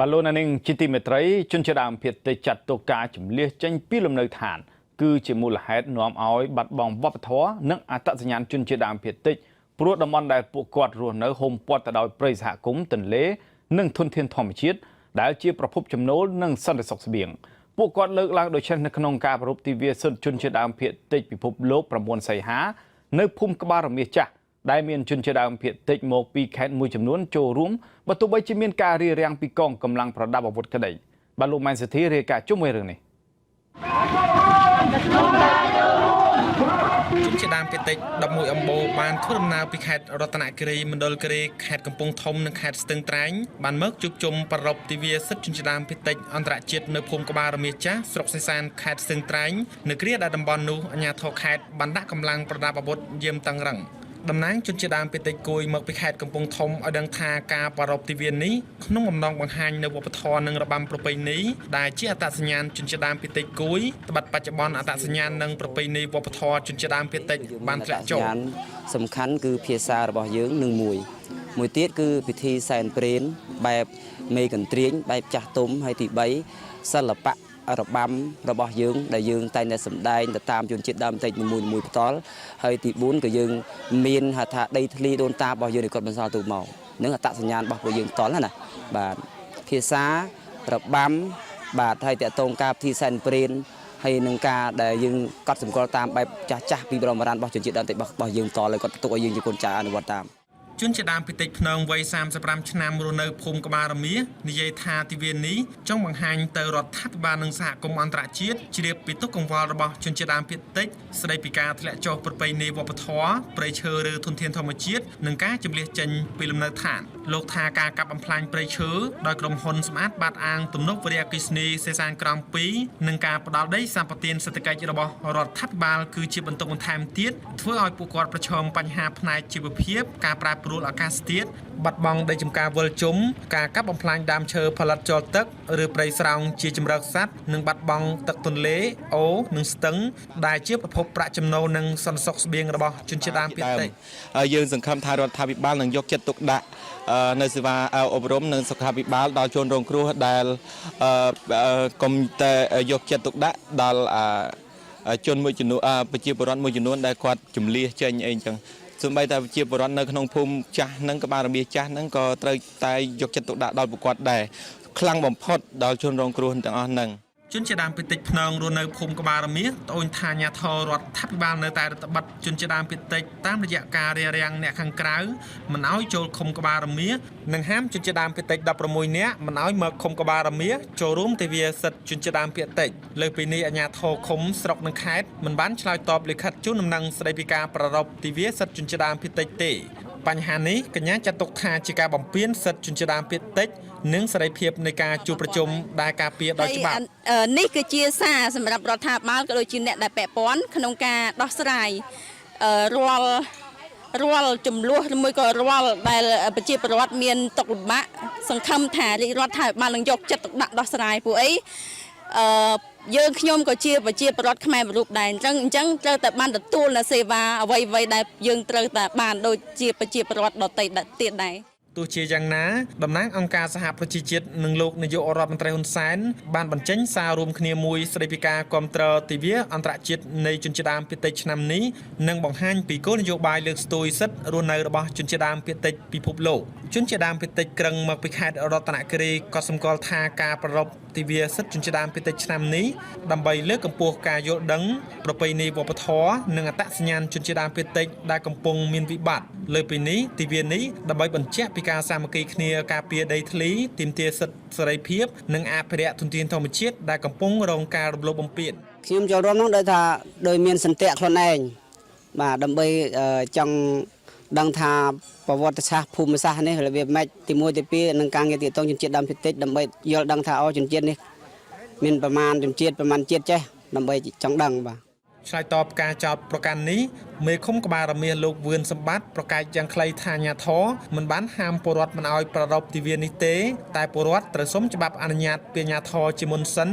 បាទលោកនាងជាទីមេត្រីជនជាតិដើមភាគតិចចាត់ទុកការជម្លៀសចេញពីលំនៅឋានគឺជាមូលហេតុនាំឲ្យបាត់បង់វប្បធម៌និងអត្តសញ្ញាណជនជាតិដើមភាគតិចព្រោះតំបន់ដែលពួកគាត់រស់នៅហ៊ុមព័ទ្ធទៅដោយព្រៃសហគមន៍ទន្លេនិងធនធានធម្មជាតិដែលជាប្រភពចំណូលនិងសន្តិសុខស្បៀងពួកគាត់លើកឡើងដូចនេះនៅក្នុងការប្រារព្ធទិវាសិទ្ធិជនជាតិដើមភាគតិចពិភពលោក9សីហានៅភូមិក្បាលរមាសចាស់ដែលមានជនជាតិដើមភាគតិចមកពីខេត្តមួយចំនួនចូលរួមបើទោះបីជាមានការរារាំងពីកងកម្លាំងប្រដាប់អាវុធក្តីបាទលោកម៉ែនសុធីរាយការណ៍ជុំវិញរឿងនេះ ជនជាតិដើមភាគតិច11អំបូរបានធ្វើដំណើរពីខេត្តរតនគិរីមណ្ឌលគិរីខេត្តកំពង់ធំនិងខេត្តស្ទឹងត្រែងបានមកជួបជុំប្រារព្ធទិវាសិទ្ធិជនជាតិដើមភាគតិចអន្តរជាតិនៅភូមិក្បាលរមាសចាស់ស្រុកសេសានខេត្តស្ទឹងត្រែងនៅគ្រាដែលតំបន់នោះអាជ្ញាធរខេត្តបានដាក់កម្លាំងប្រដាប់អាវុធយាមតឹងរឹងតំណាងជនជាតិដើមភាគតិចគួយមកពីខេត្តកំពង់ធំឲ្យដឹងថាការប្រារព្ធទិវានេះក្នុងបំណងបង្ហាញនៅវប្បធម៌និងរបាំប្រពៃណីដែលជាអត្តសញ្ញាណជនជាតិដើមភាគតិចគួយត្បិតបច្ចុប្បន្នអត្តសញ្ញាណនិងប្រពៃណីវប្បធម៌ជនជាតិដើមភាគតិចបានធ្លាក់ចុះ សំខាន់គឺភាសារបស់យើងនឹងមួយមួយទៀតគឺពិធីសែនព្រេនបែបមេកន្ទ្រាញបែបចាស់ទុំហើយទី3សិល្បៈរបាំរបស់យើងដែលយើងតែងតែសម្ដែងទៅតាមជនជាតិដើមតិចនីមួយៗផ្ទាល់ហើយទី4ក៏យើងមានហៅថាដីធ្លីដូនតារបស់យើងដែលគាត់បន្សល់ទុកមកនឹងអត្តសញ្ញាណរបស់ពួកយើងផ្ទាល់ណាបាទភាសារបាំបាទហើយតកតងការពិធីសែនព្រេនហើយនឹងការដែលយើងកត់សម្គាល់តាមបែបចាស់ចាស់ពីបរមរានរបស់ជនជាតិដើមតិចរបស់យើងតលើគាត់ទុកឲ្យយើងជាកូនចៅអនុវត្តតាម ជនជាតិដើមភាគតិចភ្នងវ័យ35ឆ្នាំរស់នៅភូមិក្បាលរមាសនិយាយថាទិវានេះចង់បង្ហាញទៅរដ្ឋាភិបាលនិងសហគមន៍អន្តរជាតិជ្រាបពីទុក្ខកង្វល់របស់ជនជាតិដើមភាគតិចស្ដីពីការធ្លាក់ចុះប្រពៃណីវប្បធម៌ព្រៃឈើឬធនធានធម្មជាតិនិងការជម្លៀសចេញពីលំនៅឋានលោកថាការកាប់បំផ្លាញព្រៃឈើដោយក្រុមហ៊ុនសម្អាតបាតអាងទំនប់វារីអគ្គិសនីសេសានក្រោម2និងការផ្ដាល់ដីសម្បទានសេដ្ឋកិច្ចរបស់រដ្ឋាភិបាលគឺជាបន្ទុកបន្ថែមទៀតធ្វើឲ្យពួកគាត់ប្រឈមបញ្ហាផ្នែកជីវភាពការប្រែប្រួលអាកាសធាតុបាត់បង់ដីចម្ការវិលជុំការកាប់បំផ្លាញដើមឈើផលិតជ័រទឹកឬព្រៃស្រោងជាជម្រកសត្វនិងបាត់បង់ទឹកទន្លេអូរនិងស្ទឹងដែលជាប្រភពប្រាក់ចំណូលនិងសន្តិសុខស្បៀងរបស់ជនជាតិដើមភាគតិច យើងសង្ឃឹមថារដ្ឋាភិបាលនឹងយកចិត្តទុកដាក់នៅសេវាអប់រំនិងសុខាភិបាលដល់ជនរងគ្រោះដែលកុំតែយកចិត្តទុកដាក់ដល់ជនមួយចំនួនប្រជាពលរដ្ឋមួយចំនួនដែលគាត់ជម្លៀសចេញអីចឹងសូម្បីតែប្រជាពលរដ្ឋនៅក្នុងភូមិចាស់ហ្នឹងក្បាលរមាសចាស់ហ្នឹងក៏ត្រូវតែយកចិត្តទុកដាក់ដល់ពួកគាត់ដែរខ្លាំងបំផុតដល់ជនរងគ្រោះទាំងអស់ហ្នឹង ជនជាតិដើមភាគតិចភ្នងរស់នៅភូមិក្បាលរមាសត្អូញថាអាជ្ញាធររដ្ឋាភិបាលនៅតែរឹតបន្តឹងជនជាតិដើមភាគតិចតាមរយៈការរារាំងអ្នកខាងក្រៅមិនឲ្យចូលឃុំក្បាលរមាសនិងហាមជនជាតិដើមភាគតិច16នាក់មិនឲ្យមកឃុំក្បាលរមាសចូលរួមទិវាសិទ្ធិជនជាតិដើមភាគតិចលើសពីនេះអាជ្ញាធរឃុំស្រុកនិងខេត្តមិនបានឆ្លើយតបលិខិតជូនដំណឹងស្ដីពីការប្រារព្ធទិវាសិទ្ធិជនជាតិដើមភាគតិចទេបញ្ហានេះកញ្ញាចាត់ទុកថាជាការបំពានសិទ្ធិជនជាតិដើមភាគតិចនិងសេរីភាពនៃការជួបប្រជុំដែលការពារដោយច្បាប់ នេះគឺជាសារសម្រាប់រដ្ឋាភិបាលក៏ដូចជាអ្នកដែលពាក់ព័ន្ធក្នុងការដោះស្រាយរាល់រាល់ចំនួនឬមួយក៏រាល់ដែលប្រជាពលរដ្ឋមានទុក្ខលំបាកសង្ឃឹមថារាជរដ្ឋាភិបាលនឹងយកចិត្តទុកដាក់ដោះស្រាយពួកអីអឺយើងខ្ញុំក៏ជាប្រជាពលរដ្ឋខ្មែរមួយរូបដែរអញ្ចឹងត្រូវតែបានទទួលនូវសេវាអ្វីៗដែលយើងត្រូវតែបានដូចជាប្រជាពលរដ្ឋដទៃទៀតដែរ ទោះជាយ៉ាងណាតំណាងអង្គការសហប្រជាជាតិនិងលោកនាយករដ្ឋមន្ត្រីហ៊ុនសែនបានបញ្ចេញសាររួមគ្នាមួយស្ដីពីការគាំទ្រទិវាអន្តរជាតិនៃជនជាតិដើមភាគតិចឆ្នាំនេះនិងបង្ហាញពីគោលនយោបាយលើកស្ទួយសិទ្ធិរស់នៅរបស់ជនជាតិដើមភាគតិចពិភពលោកជនជាតិដើមភាគតិចក្រឹងមកពីខេត្តរតនគិរីក៏សម្គាល់ថាការប្រារព្ធទិវាសិទ្ធិជនជាតិដើមភាគតិចឆ្នាំនេះដើម្បីលើកកម្ពស់ការយល់ដឹងប្រពៃណីវប្បធម៌និងអត្តសញ្ញាណជនជាតិដើមភាគតិចដែលកំពុងមានវិបត្តិលើពីនេះទិវានេះដើម្បីបញ្ជាក់ពីការសាមគ្គីគ្នាការពារដីធ្លីទាមទារសិទ្ធិសេរីភាពនិងអភិរក្សធនធានធម្មជាតិដែលកំពុងរងការរំលោភបំពាន ខ្ញុំចូលរួមនោះដោយថាដោយមានសន្តិខ្លួនឯងបាទដើម្បីចង់ដឹងថាប្រវត្តិសាស្ត្រភូមិសាស្ត្រនេះរបៀបម៉េចទី1ទី2នឹងការងារទាក់ទងជនជាតិដើមភាគតិចដើម្បីយល់ដឹងថាអូជនជាតិនេះមានប្រមាណជនជាតិប្រមាណជាតិចេះដើម្បីចង់ដឹងបាទ ឆ្លើយតបការចោទប្រកាន់នេះ មេឃុំក្បាលរមាសលោកវឿនសម្បត្តិប្រកាសយ៉ាងខ្លីថាអាញាធរមិនបានហាមពលរដ្ឋមិនឲ្យប្រារព្ធទិវានេះទេតែពលរដ្ឋត្រូវសុំច្បាប់អនុញ្ញាតពីអាញាធរជាមុនសិន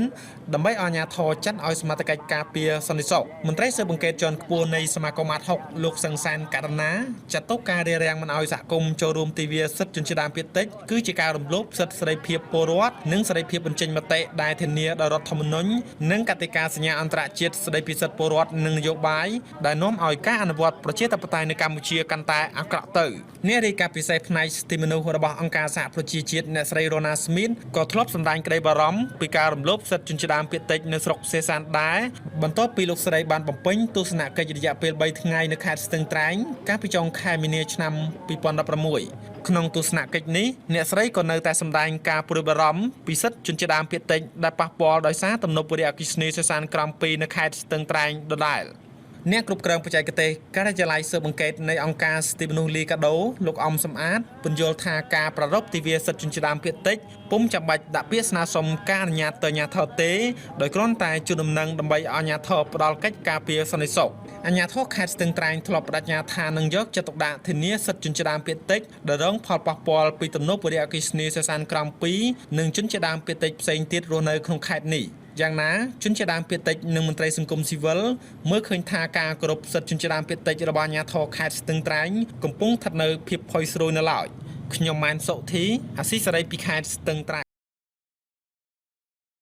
ដើម្បីឲ្យអាញាធរចាត់ឲ្យសមត្ថកិច្ចការពារសន្តិសុខមន្ត្រីស៊ើបអង្កេតជាន់ខ្ពស់នៃសមាគមអាត់ហុកលោកសង្សានករណាចាត់ទុកការរារាំងមិនឲ្យសហគមន៍ចូលរួមទិវាសិទ្ធិជនជាតិដើមភាគតិចគឺជាការរំលោភសិទ្ធិសេរីភាពពលរដ្ឋនិងសេរីភាពបញ្ចេញមតិដែលធានាដោយរដ្ឋធម្មនុញ្ញនិងកតិកាសញ្ញាអន្តរជាតិស្តីពីសិទ្ធិពលរដ្ឋនិងនយោបាយដែលនាំឲ្យការអនុវត្តប្រជាធិបតេយ្យនៅកម្ពុជាកាន់តែអាក្រក់ទៅអ្នករាយការណ៍ពិសេសផ្នែកសិទ្ធិមនុស្សរបស់អង្គការសហប្រជាជាតិអ្នកស្រីរ៉ូណាស្មីតក៏ធ្លាប់សម្ដែងក្តីបារម្ភពីការរំលោភសិទ្ធិជនជាតិដើមភាគតិចនៅស្រុកសេសានដែរបន្ទាប់ពីលោកស្រីបានបំពេញទស្សនកិច្ចរយៈពេល3ថ្ងៃនៅខេត្តស្ទឹងត្រែងកាលពីចុងខែមីនាឆ្នាំ2016ក្នុងទស្សនកិច្ចនេះអ្នកស្រីក៏នៅតែសម្ដែងការព្រួយបារម្ភពីសិទ្ធិជនជាតិដើមភាគតិចដែលប៉ះពាល់ដោយសារទំនប់វារីអគ្គិសនីសេសានក្រោម2នៅខេត្តស្ទឹងត្រែងដដែលអ្នកគ្រប់គ្រងបច្ចេកទេសការិយាល័យស៊ើបអង្កេតនៃអង្គការសិទ្ធិមនុស្សលីកាដូលោកអំសំអាតពន្យល់ថាការប្រារព្ធទិវាសិទ្ធិជនជាតិដើមភាគតិចពុំចាំបាច់ដាក់ពាក្យស្នើសុំការអនុញ្ញាតទៅអាជ្ញាធរទេដោយគ្រាន់តែជូនដំណឹងដើម្បីឲ្យអាជ្ញាធរផ្ដល់កិច្ចការពារសន្តិសុខអាជ្ញាធរខេត្តស្ទឹងត្រែងធ្លាប់បដិញ្ញាថានឹងយកចិត្តទុកដាក់ធានាសិទ្ធិជនជាតិដើមភាគតិចដែលរងផលប៉ះពាល់ពីទំនប់វារីអគ្គិសនីសេសានក្រោម2និងជនជាតិដើមភាគតិចផ្សេងទៀតរស់នៅក្នុងខេត្តនេះយ៉ាងណាជនជាតិដើមភាគតិចនិងមន្ត្រីសង្គមស៊ីវិលមើលឃើញថាការគោរពសិទ្ធិជនជាតិដើមភាគតិចរបស់អាជ្ញាធរខេត្តស្ទឹងត្រែងកំពុងស្ថិតនៅភាពផុយស្រួយនៅឡើយខ្ញុំម៉ែនសុធីអាស៊ីសេរីពីខេត្តស្ទឹងត្រែង។